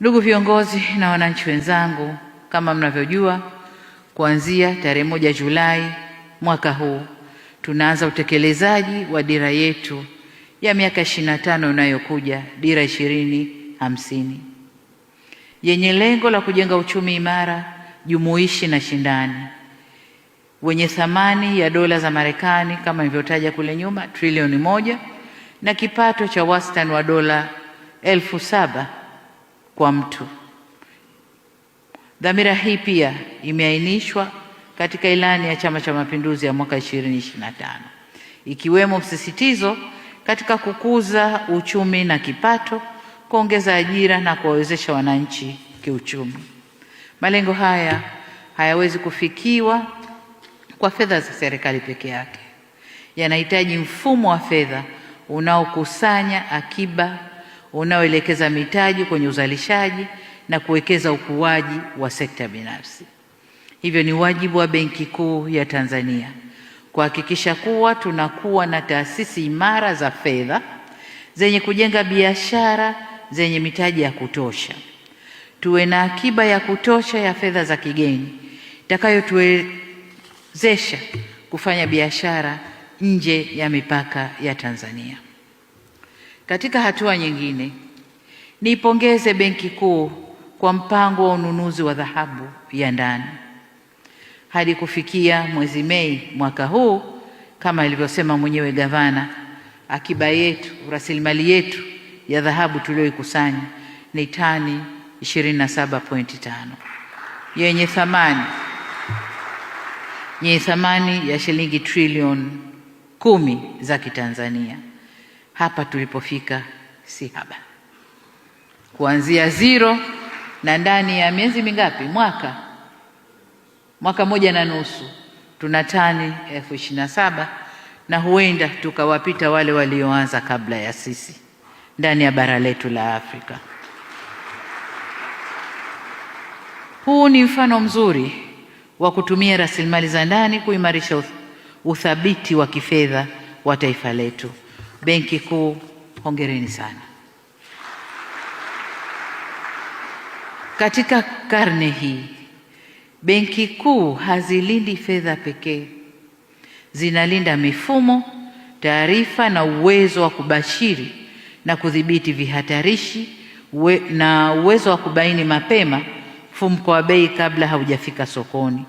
Ndugu viongozi na wananchi wenzangu, kama mnavyojua, kuanzia tarehe 1 Julai mwaka huu tunaanza utekelezaji wa dira yetu ya miaka 25 inayokuja, Dira 2050 yenye lengo la kujenga uchumi imara, jumuishi na shindani wenye thamani ya dola za Marekani kama nilivyotaja kule nyuma trilioni 1 na kipato cha wastani wa dola 7,000 kwa mtu. Dhamira hii pia imeainishwa katika ilani ya Chama cha Mapinduzi ya mwaka 2025 ikiwemo msisitizo katika kukuza uchumi na kipato, kuongeza ajira na kuwawezesha wananchi kiuchumi. Malengo haya hayawezi kufikiwa kwa fedha za serikali peke yake. Yanahitaji mfumo wa fedha unaokusanya akiba, unaoelekeza mitaji kwenye uzalishaji na kuwekeza ukuaji wa sekta binafsi. Hivyo ni wajibu wa Benki Kuu ya Tanzania kuhakikisha kuwa tunakuwa na taasisi imara za fedha zenye kujenga biashara zenye mitaji ya kutosha. Tuwe na akiba ya kutosha ya fedha za kigeni itakayotuwezesha kufanya biashara nje ya mipaka ya Tanzania. Katika hatua nyingine, niipongeze Benki Kuu kwa mpango wa ununuzi wa dhahabu ya ndani. Hadi kufikia mwezi Mei mwaka huu, kama ilivyosema mwenyewe gavana, akiba yetu, rasilimali yetu ya dhahabu tuliyoikusanya ni tani 27.5 yenye thamani ya shilingi trilioni 10 za Kitanzania. Hapa tulipofika si haba, kuanzia zero na ndani ya miezi mingapi? Mwaka 1.5 tuna tani 27,000 na huenda tukawapita wale walioanza kabla ya sisi ndani ya bara letu la Afrika. Huu ni mfano mzuri wa kutumia rasilimali za ndani kuimarisha uthabiti wa kifedha wa taifa letu. Benki Kuu, hongereni sana. Katika karne hii Benki Kuu hazilindi fedha pekee, zinalinda mifumo, taarifa na uwezo wa kubashiri na kudhibiti vihatarishi na uwezo wa kubaini mapema mfumuko wa bei kabla haujafika sokoni.